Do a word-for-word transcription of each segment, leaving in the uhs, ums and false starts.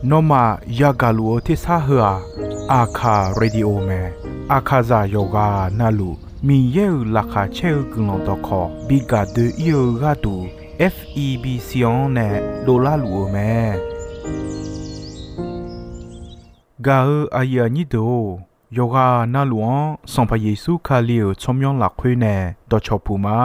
Nawmaf yagaq luf-eu tersar heu-aq, Aqkaq Radio mae. Aqkaqzaq yawqghaq navluf Miqyaer-euq laqkhaq caer-eu guiqlanq dawqkawq bi gaq doe-ir-eu gharduq, F E B C-anr nae dovlar luf-eu mae. Gaq-eu aqyuif aqnyir deuq-or, yawqghaq navluf-anr Sanqpaq Yeqsur Kali-euq tsawrmyanr lafkhoer nae dawqcawq puq ma.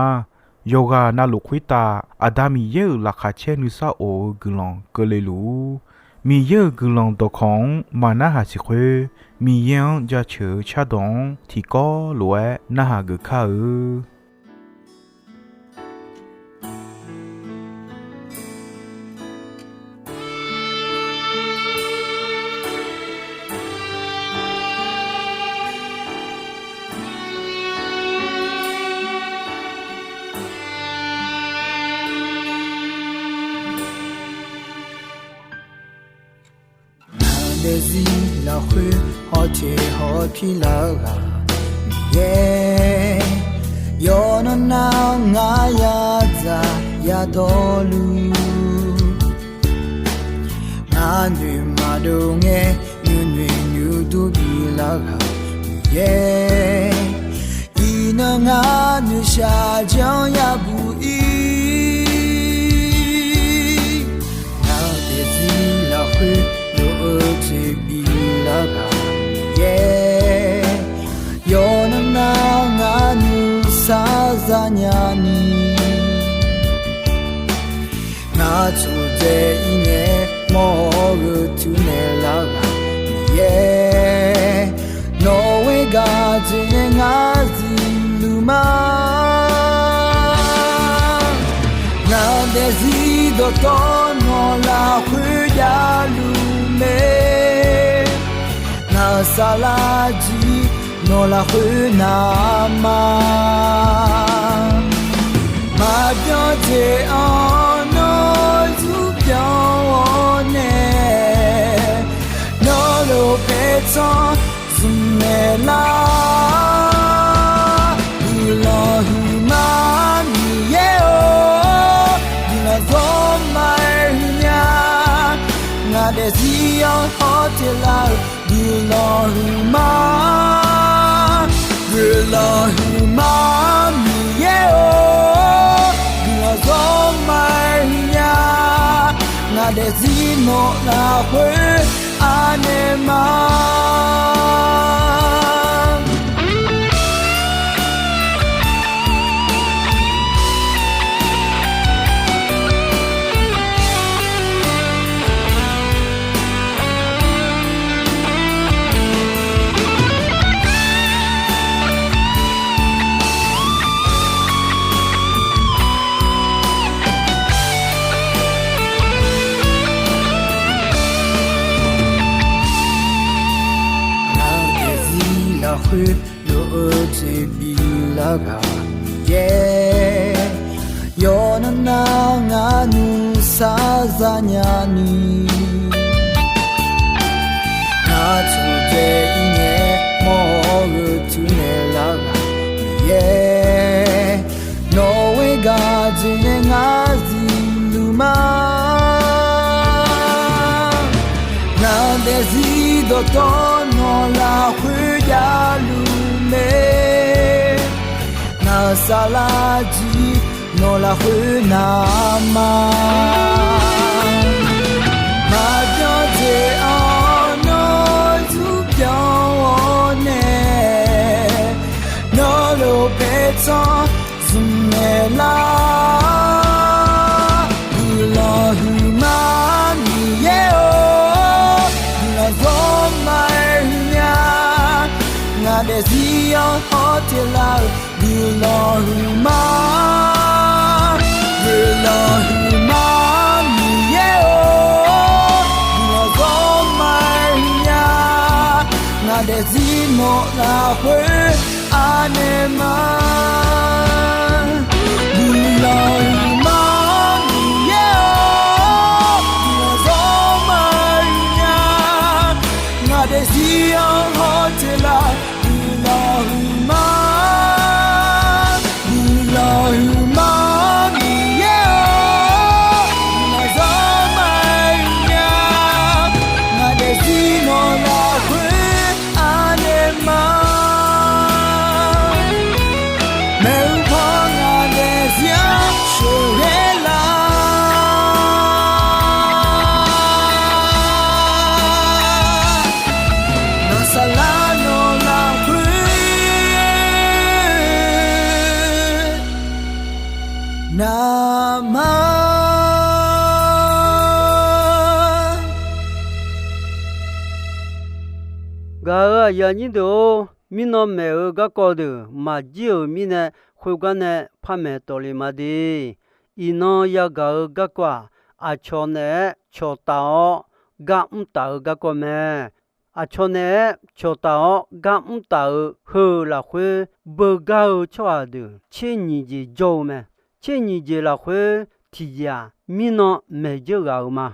Yawqghaq navluf khoertav Aqda Miqyaer-euq laqkhaq caer nuisar of-eu guiqlanq keuvle luf-ur. Miqyaer-euq guiqlanq dawqkawq-anr maqnarhaq siq khoer, Miqyaer-anr jaceuq-eu cardawq-anr tiqkawv lof-aer narhaq geuf kar-eu. Ngaq daefzir lafkhoer hawteq hawpir lar-eu ghaq Miqyaer, yawqnan nar ngar yadzaq yadawrluf, ngar noeq maqdov ngae nuinoeq nuidur bilar ghaq Miqyaer, iqnan ngar noeqshaq janr yabuq ir. Ngaq daefzir lafkhoer lof-eu toeqbif lar ghaq Miqyaer, yawqnan nar ngar nuisar zanya ni, ngar tsofdzae ir ngae mawr-eu gheu tuv naeq lar ghaq Miqyaer, nawq-eu gaq dzoeqnae ngar zifluf ma. Ngaq daefzir dawqtawvluf nawq lafkhoer javluf mae, ngaq saflar jir nawq lafkhoer navma, maqbyan jeq-anr nawr zmrbyan-awr nae, nawr lof paertsanr zmq naeq lar. Guiqlanq huiqma Miqyaer-or, guiqlanq zawr ma-aer huiqnya, ngaq daefzir-anr hawteq lar-eu guiqlanq huiqma, guiqlanq huiqma Miqyaer-or, guiqlanq zawr ma-aer huiqnya, ngaq daefzir nawq lafkhoer anaeq ma. Ngaq daefzir lafkhoer lof-eu toeqbif lar ghaq Miqyaer, yawqnan nar ngar nuisar zanya ni, ngar tsofdzae ir ngae mawr-eu gheu tuv naeq lar ghaq Miqyaer, nawq-eu gaq dzoeqnae ngar zifluf ma. Ngaq daefzir dawqtawvluf nawq lafkhoer javluf mae, ngaq saflar jir nawq lafkhoer navma, maqbyan jeq-anr nawr zmrbyan-awr nae, nawr lof paertsanr zmq naeq lar. Guiqlanq huiqma Miqyaer-or, guiqlanq zawr ma-aer huiqnya, ngaq daefzir-anr hawteq lar-eu guiqlanq huiqma, guiqlanq huiqma Miqyaer-or, guiqlanq zawr ma-aer huiqnya, ngaq daefzir nawq lafkhoer anaeq ma. Guiqlanq huiqma Miqyaer-or, guiqlanq zawr ma-aer huiqnya, ngaq daefzir-anr hawteq lar. Guiqlanq huiqma, guiqlanq huiqma Miqyaer-or, guiqlanq zawr ma Gaq-euq aqyuif aqnyir deuq-or, mirnan maeq-eu garkawv deuq maqjir-euq mirnae, khoergar nae par maeq tawfle ma de. Iqnan yagaq-eu garkawv-aq, aqcawq naeq-aer cawqtaf-awr gar mr taf-eu garkawv mae. Aqcawq naeq-aer cawqtaf-awr gar mr taf-eu heu-euq lafkhoer, beugar-eu tsawrhaq deuq tser nyiq jeq jawr-eu mae. Tser nyiq jeq lafkhoer tiqjeq-aq, mirnan maeq dzeur ghaq-euq ma.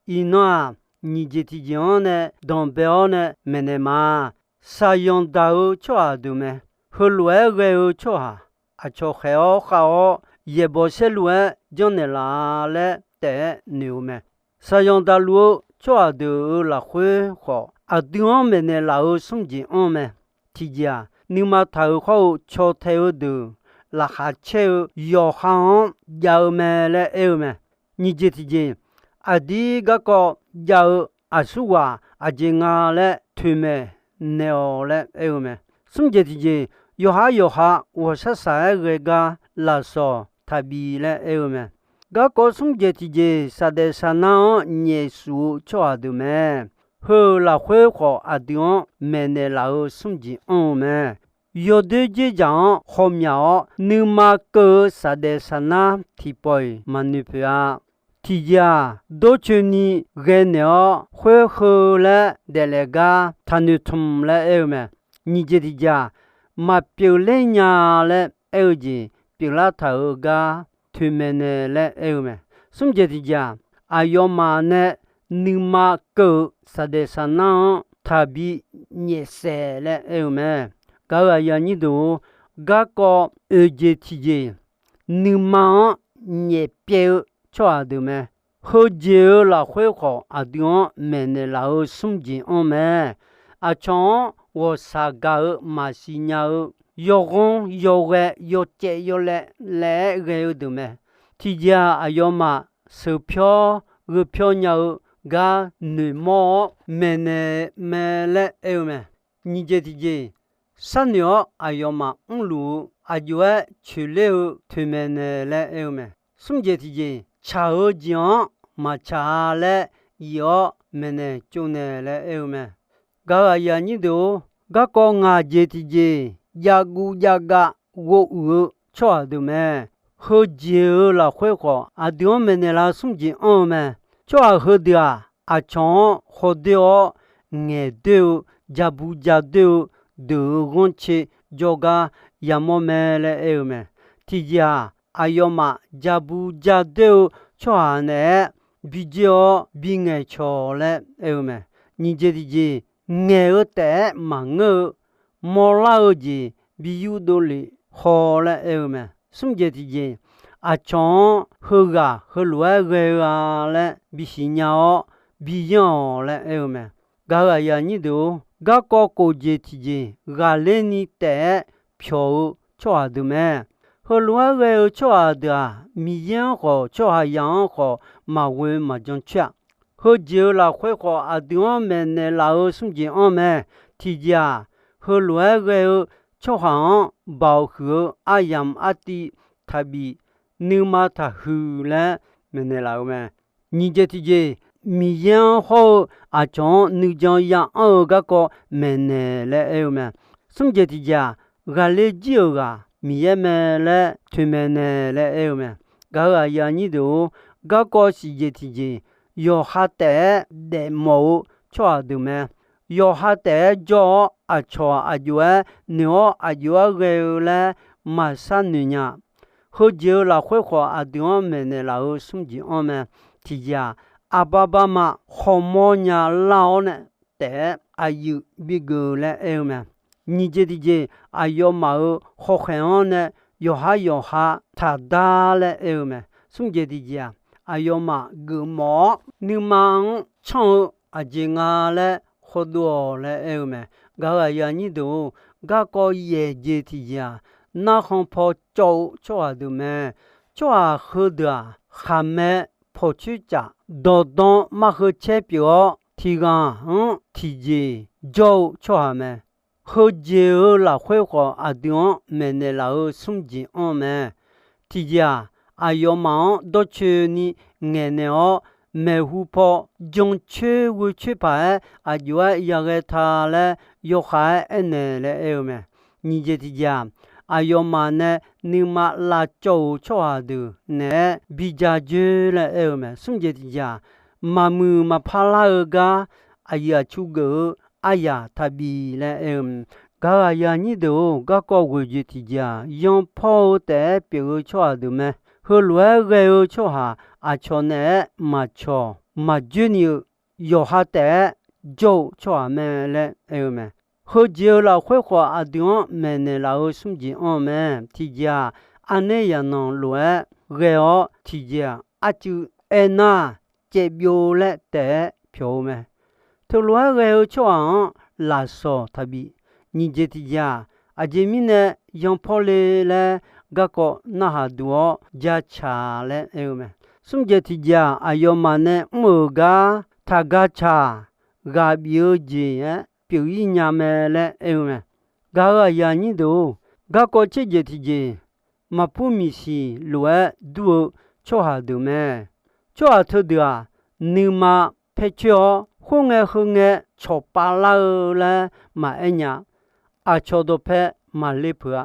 Iqnan-aq, nyiq jeq tiqjeq-anr nae danqbae-awr nae maeqnaeq ma. Shaqzanq daq-eu tsawrhaq deuq mae. Heulof-aer ghae-eu tsawrhaq, aqcawq khaeq-awr khav-awr, yaeqbawq saerlu-aer janrnaeq laf-a laer taef-aer noeq-eu mae. Shaqzanq daqluf-eu tsawrhaq deuq-euq lafkhoer khawf, aqdui-anr maeqnaeq laf-euq smr jeq anr mae. Tiqjeq-aq, nuima taq-euq khawr-eu caw tae-eu deuq, laqkhaq caer-eu yawqha-anr jav-eu mae laer aer-eu mae. Nyiq jeq tiqjeq, aqdir garkawv jav-eu aqsurghaq aqjeq nga laer toeqmaeq naeq-awq laer aer-eu mae. Smr jeq tiqjeq, yawqhar yawqha ghawqshaq shaq-aer ghae gar lafsawq taqbi laer aer-eu mae. Garkawv smr jeq tiqjeq, saqdaeq saqnar-anr nyaef suf-eu tsawrhaq deuq mae. Heu-euq lafkhoer khawf, aqdui-anr maeqnaeq laf-euq smr jeq anr-eu mae. Yawdoer dzerdzaq-anr hawmyaq-awr, nuima keuv-eu saqdaeq saqnar tiqpawf-iq maqnoeq poeq-a. Tiqjeq-aq, dawrcoeni ghae naeq-awr, khoer heu laer daeflaef gar taqnoeq tmq laer aer-eu mae. Nyiq jeq tiqjeq-aq, maqpyeuf ler nya laer aer-eu jeq pyeuflar taq-euq gar toeqmaeq naeq laer aer-eu mae. Smr jeq tiqjeq-aq, aqyawfmaf nae nuima keuv-euq saqdaeq saqnar-anr taqbi nyaefsaef laer aer-eu mae. Gaq-euq aqyuif aqnyir deuq-or, garkawv oeq jeq tiqjeq, nuima-anr nyaefpyaev-eu tsawrhaq deuq mae. Heujeq-euq lafkhoer khawf, aqdui-anr maeqnaeq laf-euq smr jeq anr mae. Aqcawq-anr ghawqshaq gaq-eu maqsiq nya-eu, yawghanr yawghae yawcaev yawlaev laev-aer ghae-eu deuq mae. Tiqjeq-aq, aqyawfmaf sheuqpyawr gheu pyawr nya-eu gar noeqmawr-awr maeqnaeq mae laer aer-eu mae. Nyiq jeq tiqjeq, sharnoeq-awr aqyawfmaf mrluf-eu aqjox-aer coeqler-eu toeqmaeq naeq laer aer-eu mae. Smr jeq tiqjeq, tsaq-eu jeq-anr maqtsaq-a laer yif-awr maeqnaeq tsovnaeq laer aer-eu mae. Gaq-euq aqyuif aqnyir deuq-or, garkawv ngaq jeq tiqjeq, javguv javgav ghovuiq-eu tsawrhaq deuq mae. Heujeq-euq lafkhoer khawf, aqdui-anr maeqnaeq laf-eu smr jeq anr-eu mae. Tsawrhaq heudeuq-aq, aqcawq-anr khawdoer-awr ngaeqdoer-eu, jabu jadoer-eu deuq-euq ghanrcae jawrgar yamawr mae laer aer-eu mae. Tiqjeq-aq, aqyawfmaf jabu jadoer-eu tsawrhaq naeq-aer bi dzoer-awr bi ngaeqcawq laer aer-eu mae. Nyiq jeq tiqjeq, ngaeq-eu taef-aer maqngeur-eu, mawrlar-eu jeq bi yurdov lef haw laer aer-eu mae. Smr jeq tiqjeq, aqcawq-anr heughaq heulof-aer ghae-eu-a laer bisiq nya-awr bi yanr-awq laer aer-eu mae. Gaq-euq aqyuif aqnyir deuq-or, garkawv kof jeq tiqjeq, ghaqler ni taef-aer pyawq-eu tsawrhaq deuq mae. Heulof-aer ghae-eu tsawrhaq deuq-aq, Miqyaer-anr khawf tsawrhaqzaq-anr khawf maqghoe maqjan coer-a. Heujeq-euq lafkhoer khawf, aqdui-anr maeqnaeq laf-euq smr jeq anr mae. Tiqjeq-aq, heulof-aer ghae-eu tsawrhaq-anr baoq huiq-eu aryamq artiv taqbif nuima taqhuiq laer maeqnaeq laf-euq mae. Nyiq jeq tiqjeq, Miqyaer-anr hawr-eu aqcawq-anr nuijan ya anr-eu garkawv maeqnaeq laer aer-eu mae. Smr jeq tiqjeq-aq, ghaqler jir-euq ghaq Miqyaer mae laer toeqmaeq naeq laer aer-eu mae. Gaq-euq aqyuif aqnyir deuq-or, garkawv siq jeq tiqjeq, yawqha taef-aer daefmawf-eu tsawrhaq deuq mae. Yawqha taef-aer jawr-awr, aqcawq aqjox-aer noeq-awr aqjox-aer ghae-eu laer maqshar noeq nya. Heujeq-euq lafkhoer khawf, aqdui-anr maeqnaeq laf-euq smr jeq anr mae. Tiqjeq-aq, aqbar barma khawmawr nya lar-awr nae taef-aer aqyuif bigeuf laer aer-eu mae. Nyiq jeq tiqjeq, aqyawfmaf-euq hawkhaeq-anr nae yawqhar yawqha taqdar laer aer-eu mae. Smr jeq tiqjeq-aq, aqyawfmaf geufmawf-awr nuima-anr canr-eu aqjeq nga laer khawdov-awq laer aer-eu mae. Gaq-euq aqyuif aqnyir deuq-or, garkawv yaeq jeq tiqjeq-aq, narkhan paw cawv-eu tsawrhaq deuq mae. Tsawrhaq heudeuq-aq, khaqmae pawqcoer caf dawqdan mar heu caer pyeuf-awr, tiqghaq-anr tiqjeq jawr-eu tsawrhaq mae. Heujeq-euq lafkhoer khawf, aqdui-anr maeqnaeq laf-euq smr jeq anr mae. Tiqjeq-aq, aqyawfmaf-anr dawrcoeni ngaeqnaeq-awr, maeqhu paw jancoer ghoecoer paq-aer aqjox-aer yaghae ta laer yawkhav-aer aernaeq laer aer-eu mae. Nyiq jeq tiqjeq-aq, aqyawfmaf nae nuima lavcawv-euq tsawrhaq deuq naeq-aer bi ja joer laer aer-eu mae. Smr jeq tiqjeq-aq, maqmuiq maqpar lar-eu gar aqyuif aqtsu geuf-eu aryaq taqbif laer aer-eu mae. Gaq-euq aqyuif aqnyir deuq-or, garkawv ghoeq jeq tiqjeq-aq, yanpawr-eu taef-aer pyeuf-eu tsawrhaq deuq mae. Heulof-aer ghae-eu tsawrhaq aqcawq naeq-aer maqcawq maqjoer ni-eu yawqha taef-aer jawr-eu tsawrhaq mae laer aer-eu mae. Heujeq-eu lafkhoer khawf aqdui-anr maeqnaeq laf-eu smr jeq anr-eu mae. Tiqjeq-aq, aqner yaqnanq lof-aer ghae-awr tiqjeq-aq, arcuiv aernar caevbyov laer taef-aer pyawq-eu mae. Teulof-aer ghae-eu tsawrhaq-anr lafsawq taqbif. Nyiq jeq tiqjeq-aq, aqjeq mirnae yanpawr le laer garkawv narhaq duq-awr jacaq laer aer-eu mae. Smr jeq tiqjeq-aq, aqyawfmaf nae mr-euq gar taqga caq ghaq bif-eu jeq-aer pyeuf-ir nya mae laer aer-eu mae. Gaq-euq aqyuif aqnyir deuq-or, garkawv tser jeq tiqjeq, maqpur miqsiq lof-aer dur-eu tsawrhaq deuq mae. Tsawrhaq teudeuq-aq, nuima paer coer-awr, khoerngae heungae cawqpav lar-eu laer maqaer nya. Aqcawq dawqpae maqle peuq-a.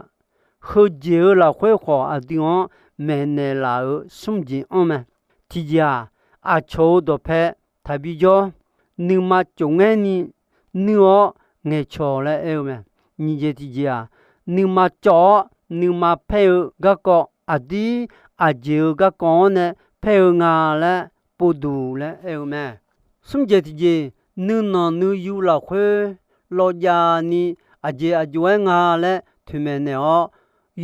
Heujeq-eu lafkhoer khawf aqdui-anr maeqnaeq laf-euq smr jeq anr mae. Tiqjeq-aq, aqcawq-euq dawqpae taqbi jawr, nuima cofngaer ni nuir-awr ngaeqcawq laer aer-eu mae. Nyiq jeq tiqjeq-aq, nuima cawv-awr nuima paer-eu garkawv aqdir aqjeq-euq garkawv-anr nae paer-eu nga laer povduq laer aer-eu mae. Smr jeq tiqjeq, nuinanq nuiyu lafkhoer lawjav ni aqjeq aqjox-aer nga laer toeqmaeq naeq-awr,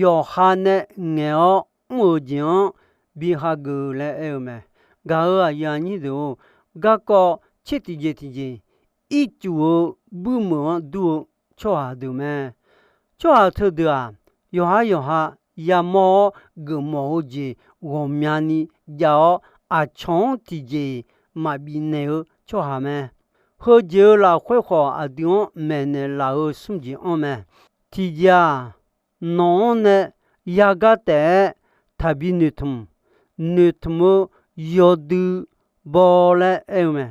yawqha nae ngaeq-awr mr-euq jeq-anr bi hageuf laer aer-eu mae. Gaq-euq aqyuif aqnyir deuq-or, garkawv tser tiqjeq tiqjeq, ircuf-eu buirmeuq-anr dur-eu tsawrhaq deuq mae. Tsawrhaq teudeuq-aq, yawqhar yawqha yamawr-awr geufmawf-eu jeq ghawqmyani jav-awr, aqcawq-anr tiqjeq maqbif naeq-eu tsawrhaq mae. Heujeq-eu lafkhoer khawf aqdui-anr maeqnaeq laf-euq smr jeq anr mae. Tiqjeq-aq, nawq-anr nae yagar taef-aer taqbi noeqtmq, noeqtmq-eu yawdui baw laer aer-eu mae.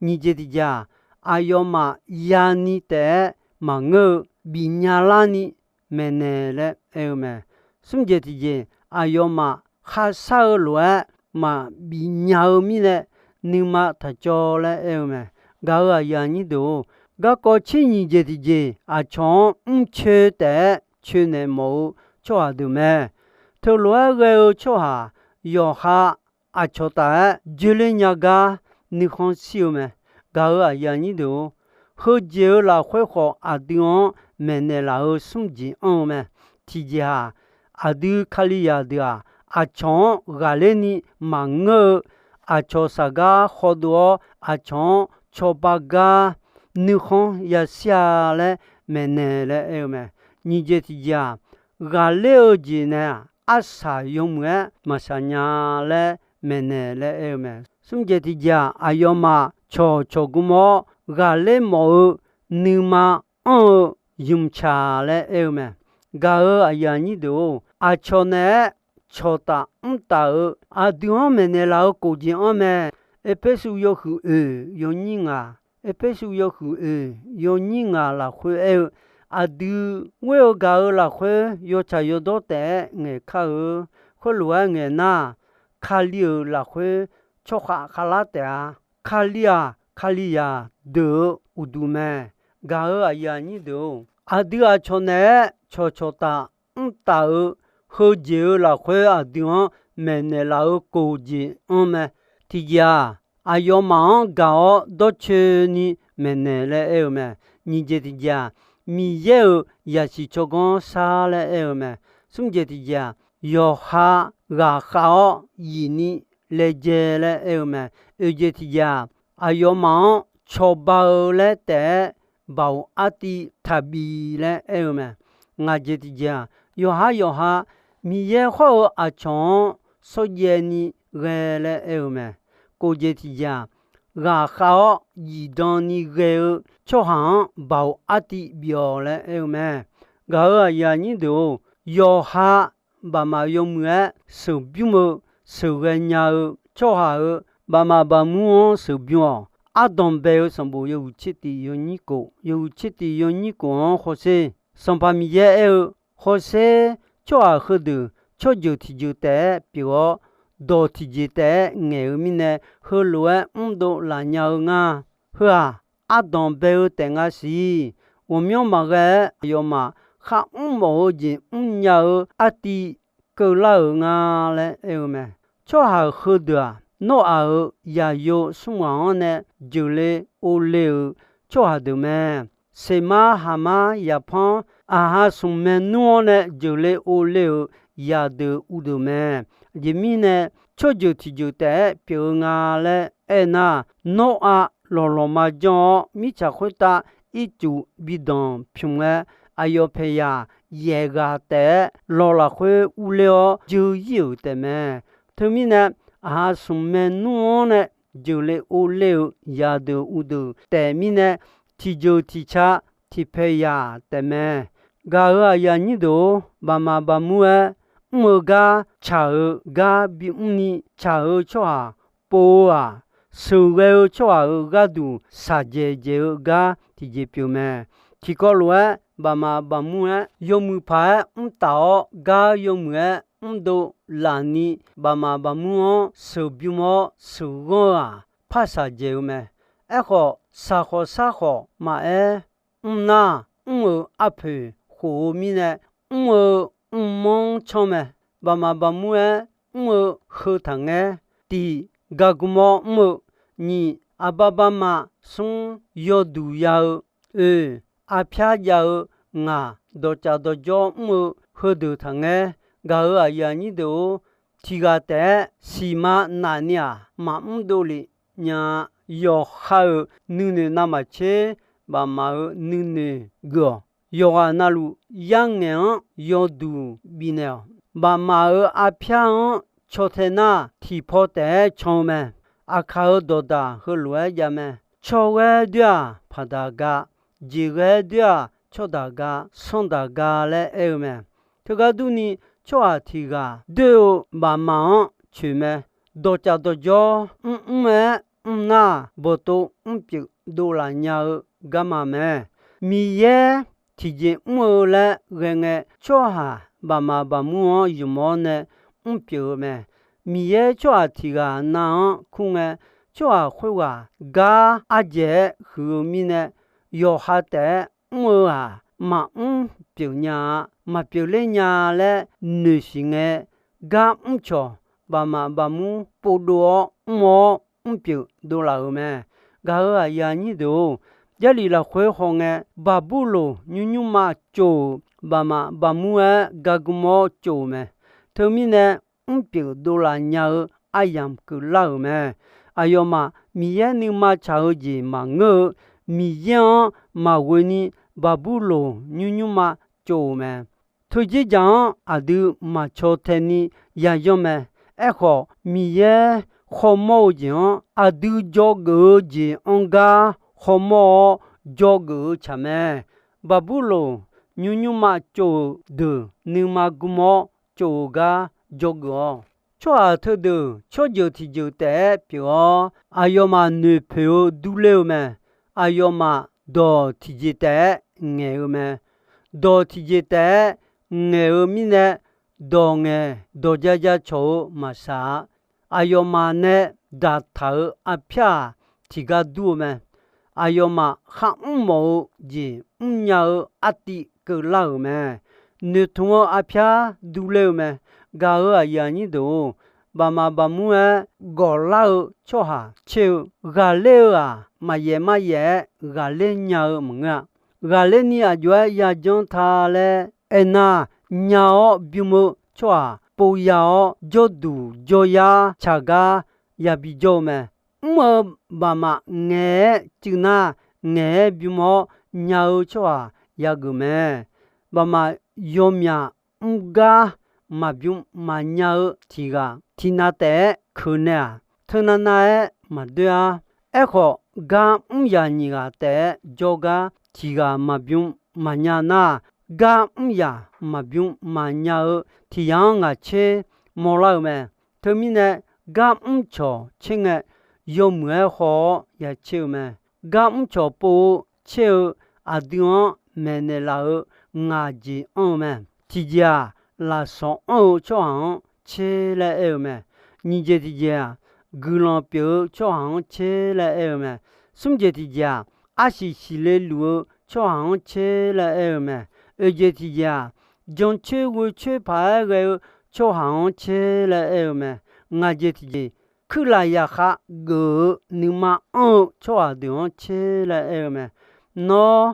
Nyiq jeq tiqjeq-aq, aqyawfmaf yani taef-aer maqngeur-eu bifnya larni maeqnaeq laer aer-eu mae. Smr jeq tiqjeq, aqyawfmaf kharshar-eu lof-aer maqbif nya-eu mirnae nuima taqcawv laer aer-eu mae. Gaq-euq aqyuif aqnyir deuq-or, garkawv tser nyiq jeq tiqjeq aqcawq-anr mrcoe taef-aer coenaeq mawf-eu tsawrhaq deuq mae. Teulof-aer ghae-eu tsawrhaq yawqha aqcawq taf-aer joerler nya gar nuikhanr shir-eu mae. Gaq-euq aqyuif aqnyir deuq-or, heujeq-eu lafkhoer khawf aqdui-anr maeqnaeq laf-euq smr jeq anr-eu mae. Tiqjeq-aq, aqdui Kalizaq deuq-aq, aqcawq-anr ghaqler ni maqngeur-eu, aqcawq saqgar khawdov-awr aqcawq-anr cawba gar nuikhanr yashir-a laer maeqnaeq laer aer-eu mae. Nyiq jeq tiqjeq-aq, ghaqler-eu jeq nae-aq, arsaq yawmuiq-aer maqsaq nya laer maeqnaeq laer aer-eu mae. Smr jeq tiqjeq-aq, aqyawfmaf cawqcawq gmr-awr ghaqler mawf-eu nuima anr-eu ymqcaq laer aer-eu mae. Gaq-euq aqyuif aqnyir deuq-or, aqcawq naeq-aer cawqtaf mrtaf-eu aqdui-anr maeqnaeq laf-eu kof jeq anr mae. Erpersu yawhuiq oeq yawnyir ngaq, Erpersu yawhuiq oeq yawnyir ngaq lafkhoer aer-eu, aqdui ghoer-eu gaq-euq lafkhoer yawtsaq yawdawr taef-aer ngaeqkar-eu, khoerlof-aer ngaeq nar, Kali-euq lafkhoer tsawrkhav khavlar taef-a. Kali-aq, Kalizaq deuq-eu uqduq mae. Gaq-euq aqyuif aqnyir deuq-or, aqdui aqcawq naeq-aer cawqcawq taf mrtaf-eu heujeq-eu lafkhoer aqdui-anr maeqnaeq laf-eu kof jeq anr mae. Tiqjeq-aq, aqyawfmaf-anr gaq-awr dawrcoeni maeqnaeq laer aer-eu mae. Nyiq jeq tiqjeq-aq, Miqyaer-euq zaqsiq tsawrganr shar laer aer-eu mae. Smr jeq tiqjeq-aq, yawqha ghaqkhav-awr yif ni laejae laer aer-eu mae. Oeq jeq tiqjeq-aq, aqyawfmaf-anr cawba-eu laer taef-aer baoq artiv taqbi laer aer-eu mae. Ngaq jeq tiqjeq-aq, yawqhar yawqha Miqyaer hawr-eu aqcawq-anr shawrjaev ni ghae laer aer-eu mae. Kof jeq tiqjeq-aq, ghaqkhav-awr zifdan ni ghae-eu tsawrhaq-anr baoq artiv bif-awq laer aer-eu mae. Gaq-euq aqyuif aqnyir deuq-or, yawqha baqmaf yawmuiq-aer sheuqbymr-eu sheuqghae nya-eu tsawrhaq-euq baqmaf baqmur-anr sheuqbymr-awq. Ardanq bae-eu sanqbof yawhuiq tser tiq yawnyir kof, yawhuiq tser tiq yawnyir kof-anr hawsher. Sanqpaq Miqyaer aer-eu, hawsher, tsawrhaq heudeuq tsawrjeuq tiqjeuq taef-aer pyeuf-awr, dawq tiqjeq taef-aer ngaeq-eu mirnae, heulof-aer mrdov laf nya-eu nga. Heu-aq, ardanq bae-eu taef nga siq. Ghawqmyanr maqghae-aer aqyawfmaf kharmr mawf-eu jeq mrnya-eu artiv keuvlar-euq nga laer aer-eu mae. Tsawrhaq heudeuq-aq, Nawr-aq-euq zaqyo smr ghaq-anr nae jeuqle ovle-euq tsawrhaq deuq mae. Seqmar, Haqmar, Yaqpanr, Aqha smq maernmr-anr nae jeuqle ovle-euq zaqdeuq uvdeuq mae. Aqjeq mirnae, tsawrjeuq tiqjeuq taef-aer pyeuf-eu nga laer aernar, Nawr-aq lawqlawqma janr-awr, mirtsaq khoertav ircuf bidanq pymq-aer, aqyawf paeqyaq yaef ghaq taef-aer lawq lafkhoer urler-awr jeu ir-euq taef mae. Teumirnae, Aqha smq maernmr-anr nae jeuqle ovle-euq zaqdeuq uvdeuq taef mirnae, tiqjeuq tiqca tiqpaeq yaq taef mae. Gaq-euq aqyuif aqnyir deuq-or, baqmaf baqmur-aer mr-eu gar tsaq-eu gar bimr ni tsaq-eu tsawrhaq pov-eu-aq, sheuqghae-eu tsawrhaq-euq gharduq shaqdzaeq dzaeq-eu gar tiqjeq pyeuf mae. Tiqkawv lof-aer baqmaf baqmur-aer yawmuiq paq-aer mrtaf-awr, gar yawmuiq-aer mrdov laf ni, baqmaf baqmur-anr sheuqbymr-awr sheuqghanr-eu-aq, par shaqdzaeq-eu mae. Aerkhawf, shaqkhawf sharkhawf maqaer, mrnar, mr-eu arpoeq khof-eu mirnae, mr-eu mrmanr-anr canr mae. Baqmaf baqmur-aer mr-eu heu taqngaer. Tiq, gargm-awr mr-eu. Nyiq, arbar barma. Smr, yawduq ya-eu. Oe, arpyar jav-eu. Ngaq, dawqcaf dawqjawr mr-eu heudeuq taqngaer. Gaq-euq aqyuif aqnyir deuq-or, tiq ghaq taef-aer siqma nafni-aq, maqmr dovlef nya-a. Yawqha-euq nuinoeq navmaqtser, baqmaf-euq nuinoeq geuf-awq. Yawqghaq navluf yarngaeq-anr yawduq bifnaeq-awq. Baqmaf-euq arpyar-anr caw tae nar, tiqpaw taef-aer can-eu mae. Aqkaq-euq dawqdaq heulof-aer jav mae. Cawghaer doer-aq, paqdaq ga. Jeqghaer doer-aq, tsawrdaq ga, sanrdaq ga laer aer-eu mae. Teugar durni, tsawrhaq tiq ghaq doer-eu baqmaf-anr coeq mae. Dawqcaf dawqjawr mrmr-aer mrnar, bawqtov mrpyeuf dovlaf nya-eu garma mae. Miqyaer tiqjeq mr-eu laer ghae ngae, tsawrhaq baqmaf baqmur-anr ymq-awr nae mrpyeuf-eu mae. Miqyaer tsawrhaq tiq ghaq nav-anr kur ngae, tsawrhaq khoerghaq gar ardzaeq-aer huiq-eu mirnae, yawqha taef-aer mr-eu-aq, maqmr pyeuf nya-a. Maqpyeuf ler nya laer noeqsiq ngae, gar mrcawq baqmaf baqmur povdov-awr mr-awr mrpyeuf dovlaf-euq mae. Gaq-euq aqyuif aqnyir deuq-or, Jarlif lafkhoer hawngae, Baqburloq nymr nymrma tsov-euq baqmaf baqmur-aer gargm-awr tsov-euq mae. Teumirnae, mrpyeuf dovlaf nya-eu aryamq keuvlar-euq mae. Aqyawfmaf Miqyaer nuima tsaq-eu jeq maqngeur-eu, Miqyaer-anr maqghoe ni Baqburloq nymr nymrma tsov-euq mae. Teudzer jaq-anr aqdui maqcaw tae ni yayanr mae. Aerkhawf, Miqyaer khawmawr-eu jeq-anr aqdui dzawgeuf-eu jeq-anr gar khawmawr-awr, dzawgeuf-eu tsaq mae. Baqburloq nymr nymrma tsov-euq deuq nuima gm-awr tsov-eu gar dzawgeuf-awq. Tsawrhaq teudeuq tsawrjeuq tiqjeuq taef-aer pyeuf-awr, aqyawfmaf noeqpoeq-eu durler-eu mae. Aqyawfmaf dawq tiqjeq taef-aer ngaeq-eu mae. Dawq tiqjeq taef-aer ngaeq-eu mirnae, dawq ngaeq dawq ja ja cawq-eu maqsaq-a. Aqyawfmaf nae daqtaq-euq arpyar-aq, tiqgar dur-eu mae. Aqyawfmaf kharmr mawf-eu jeq mrnya-eu artiv keuvlar-euq mae. Noeqtmq-eu arpyar durler-eu mae. Gaq-euq aqyuif aqnyir deuq-or, baqmaf baqmur-aer gawflar-eu tsawrhaq caer-eu ghaqler-eu-aq, maqyaef maryaef-aer ghaqler nya-eu maqngeur-a. Ghaqler ni aqjox-aer yajanr ta laer aernar, nya-awr bym-eu tsawrhaq povya-awr, jawrduq jawryar tsaq gar yabi jawr-eu mae. Mr-eu baqmaf ngaeq-aer cuiv nar, ngaeq-aer bym-awr nya-eu tsawrhaq yageuf mae. Baqmaf yawmyaq mr gar maqbym maqnya-eu tiq ghaq tiqnav taef-aer keuq naeq-aq, teunav nav-aer maqdoer-ar. Aerkhawf, gar mr yaq nyiq ghaq taef-aer jawrgar tiq ghaq maqbym maqnya nar, gar mr yaq maqbym maqnya-eu tiq yaq-anr ngaq tser mawrlar-eu mae. Teumirnae, gar mr cawq tser ngae, yawmuiq-aer haw-awr ya tser-eu mae. Gar mrcawq pov-eu tser-eu aqdui-anr maeqnaeq laf-euq ngaq jeq anr-eu mae. Tiqjeq-aq, lafsanq anr-eu tsawrhaq-anr tser laer aer-eu mae. Nyiq jeq tiqjeq-aq, guiqlanq pyeuf-eu tsawrhaq-anr tser laer aer-eu mae. Smr jeq tiqjeq-aq, arsiq siqle luf-eu tsawrhaq-anr tser laer aer-eu mae. Oeq jeq tiqjeq-aq, jancoer ghoecoer paq-aer ghae-eu tsawrhaq-anr tser laer aer-eu mae. Ngaq jeq tiqjeq, kuirlaf yaqkhav geuf-eu nuima anr-eu tsawrhaq deuq-anr tser laer aer-eu mae. Nawr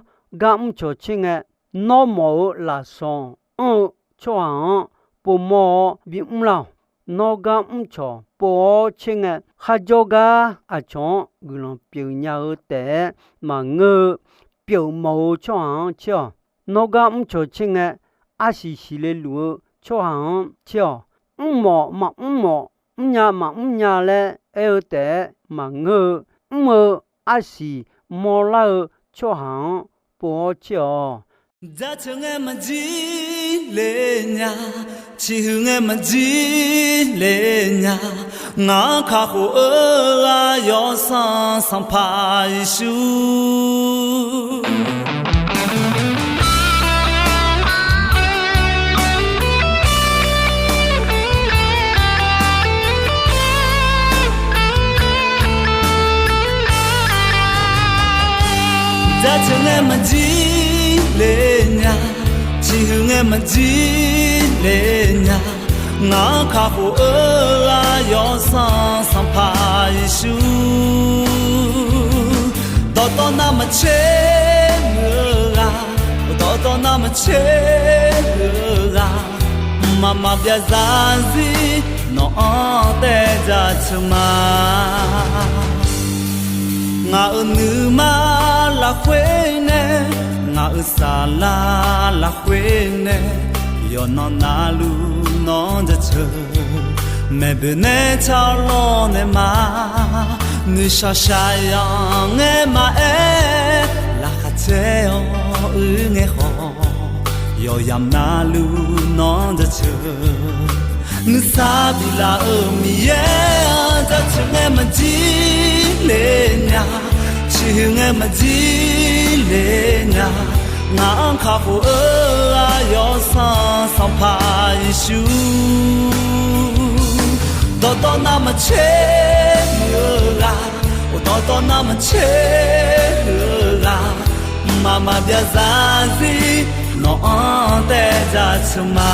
gar mrcawq tser ngae, nawr mawf-eu lafsanq anr-eu tsawrhaq-anr povmawr-awr bimr lar-awq. Nawr gar mrcawq pov-awr tser ngae, kharjawr gar aqcawq-anr guiqlanq pyeuf nya-eu taef-aer maqngeur-eu, pyeuf mawf-eu tsawrhaq-anr tser-awq. Nawr gar mrcawq tser ngae, arsiq siqle luf-eu tsawrhaq-anr tser-awq. Mrmawf maqmr mawf, mrnya maqmr nya laer aer-eu taef-aer maqngeur-eu, mr-eu arsiq mawrlar-eu tsawrhaq-anr pov-awr tser-awq. Jaceuq ngae maqjir le nya, ciqhuiq ngae maqjir le nya, ngaq-anr kakhof-eu ghaq Yawsanr Sanqpaq Yeqsur. Jaceuq ngae maqjir le nya, ciqhuiq ngae maqjir le nya, ngaq-anr kakhof-eu ghaq Yawsanr Sanqpaq Yeqsur. Dawqtawv navmaqtser muiq-eu ghaq, dawqtawv navmaqtser muiq-eu ghaq, mqmaq maqbyav zarzir nawq-anr taev jaceuq ma. Ngaq-euq nuima lafkhoer nae, ngaq-euq saflar lafkhoer nae, yawqnan navluf nawq-anr jaceuq. Maeqboeq nae tsawrlawr nae ma, nuishaq shaqyanq ngae maqaer, laqkhaq caer-awr uir ngae khawf, yawqyamq navluf nawq-anr jaceuq. Nuisar biflaf-euq Miqyaer-anr jaceuq ngae maqjir le nya, ciqhuiq ngae maqjir le nya, ngaq-anr kakhof-eu ghaq Yawsanr Sanqpaq Yeqsur. Dawqtawv navmaqtser muiq-eu ghaq, dawqtawv navmaqtser muiq-eu ghaq, mqmaq maqbyav zarzir nawq-anr taev jaceuq ma.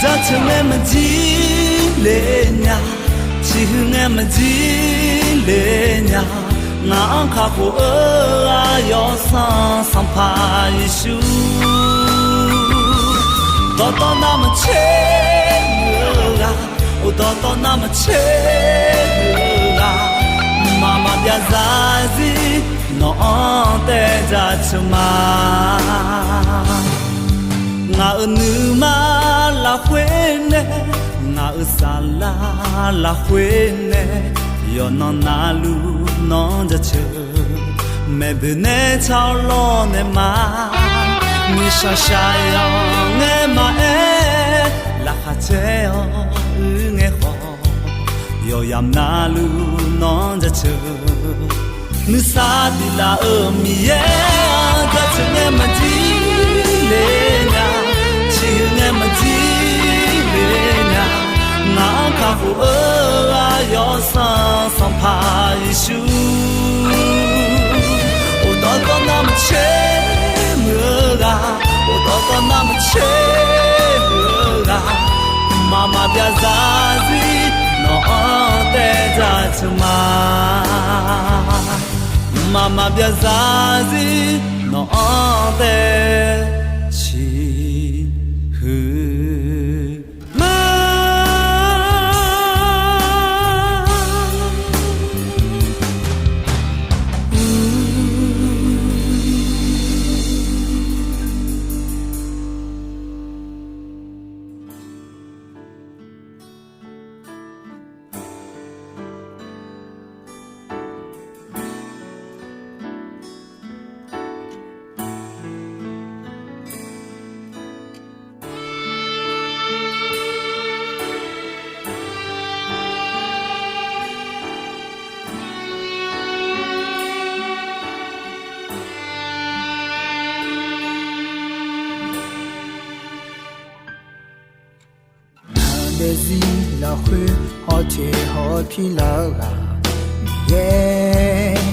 Jaceuq ngae maqjir le nya, ciqhuiq ngae maqjir le nya, ngaq-anr kakhof-eu ghaq Yawsanr Sanqpaq Yeqsur. Dawqtawv navmaqtser muiq-eu ghaq, dawqtawv navmaqtser muiq-eu ghaq, mqmaq maqbyav zarzir nawq-anr taev jaceuq ma. Ngaq-euq nuima lafkhoer nae, ngaq-euq saflar lafkhoer nae, yawqnan navluf nawq-anr jaceuq. Maeqboeq nae tsawrlawr nae ma, nuishaq shaqyanq ngae maqaer, laqkhaq caer-awr uir ngae khawf, yawqyamq navluf nawq-anr jaceuq. Nuisar biflaf-euq Miqyaer-anr jaceuq ngae maqjir le nya, ciqhuiq ngae maqjir le nya, ngaq-anr kakhof-eu ghaq Yawsanr Sanqpaq Yeqsur. Dawqtawv navmaqtser muiq-eu ghaq, dawqtawv navmaqtser muiq-eu ghaq, mqmaq maqbyav zarzir nawq-anr taev jaceuq ma. Mqmaq maqbyav zarzir nawq-anr taev ciqhuiq ma. khoer hawteq hawpir lar-eu ghaq Miqyaer,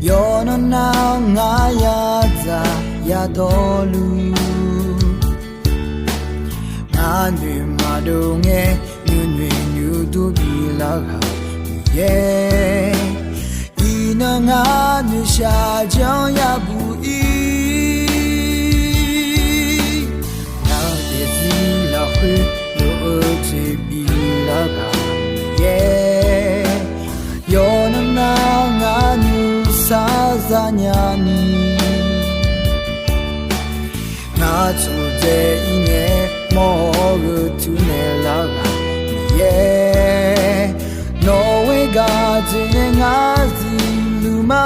yawqnan nar ngar yadzaq yadawrluf, ngar noeq maqdov ngae nuinoeq nuidur bilar ghaq Miqyaer, iqnan ngar noeqshaq janr yabuq ir. Ngar daefzir lafkhoer lof-eu jeq bilar ghaq Miqyaer, yawqnan nar ngar nuisar zanya ni, ngar tsofdzae ir ngae mawr-awr gheu tur naeq lar ghaq Miqyaer, nawq-eu gaq jeq nae ngar zifluf ma.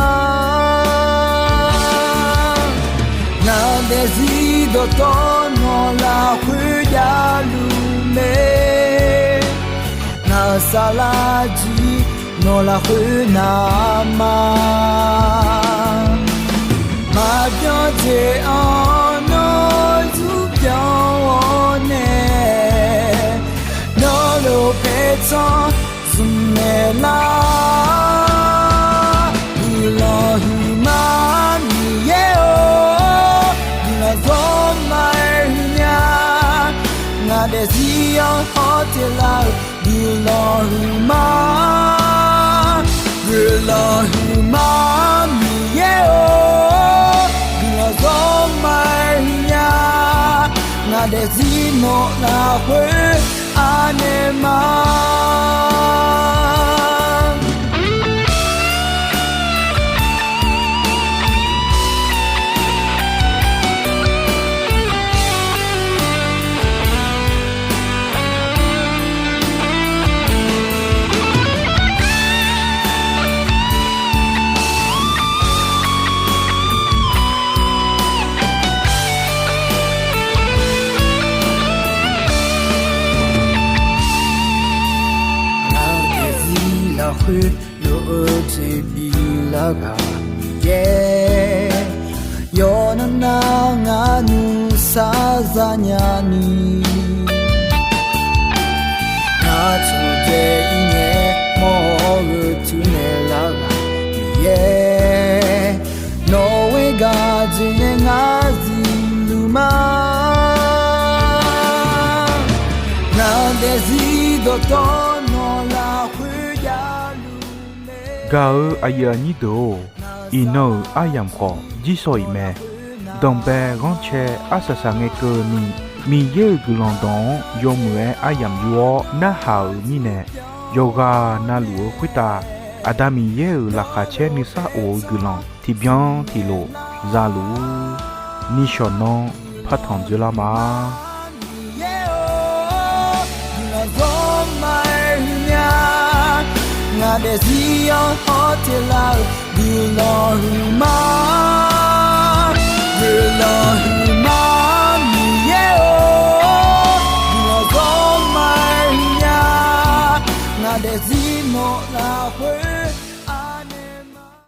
Ngar daefzir dawqtawv nawq lafkhoer javluf mae, ngar saflar jir nawq lafkhoer navma, maqbyan jeq-anr nawr zurbyan-awr nae, nawr lof paertsanr zmq naeq lar. Guiqlanq huiqma Miqyaer-or, guiqlanq zawr ma-aer huiqnya. Ngar daefzir-anr hawteq lar-eu guiqlanq huiqma, guiqlanq huiqma Miqyaer-or, guiqlanq zawr ma-aer huiqnya. Ngar daefzir nawq lafkhoer anaeq ma. Ngar daefzir lafkhoer lof-eu jeq bilar ghaq Miqyaer, yawqnan nar ngar nuisar zanya ni, ngar tsofdzae ir ngae mawr-awr gheu tur naeq lar ghaq Miqyaer, nawq-eu gaq jeq nae ngar zifluf ma. Ngar daefzir dawqtawv nawq lafkhoer javluf mae. Gaq-eu aqyuif aqnyir deuq-or, iqnan-euq aryamq khawf jirsawq iq mae. Danqbae ghanrcae arsaq saq ngae keuvni, Miqyaer-euq guiqlanq dawq-anr yawmuiq-aer aryamq yur-awr narhaq-euq mirnae, yawqghaq navluf-eu khoertav Aqda Miqyaer-euq laqkhaq caer nuisar of-eu guiqlanq tiqbyan tiqlof zaluf-ur. Nishawq nanr partanq dzoerlar ma. Miqyaer-or, guiqlanq zawr ma-aer huiqnya. Ngar daefzir-anr hawteq lar-eu guiqlanq huiqma.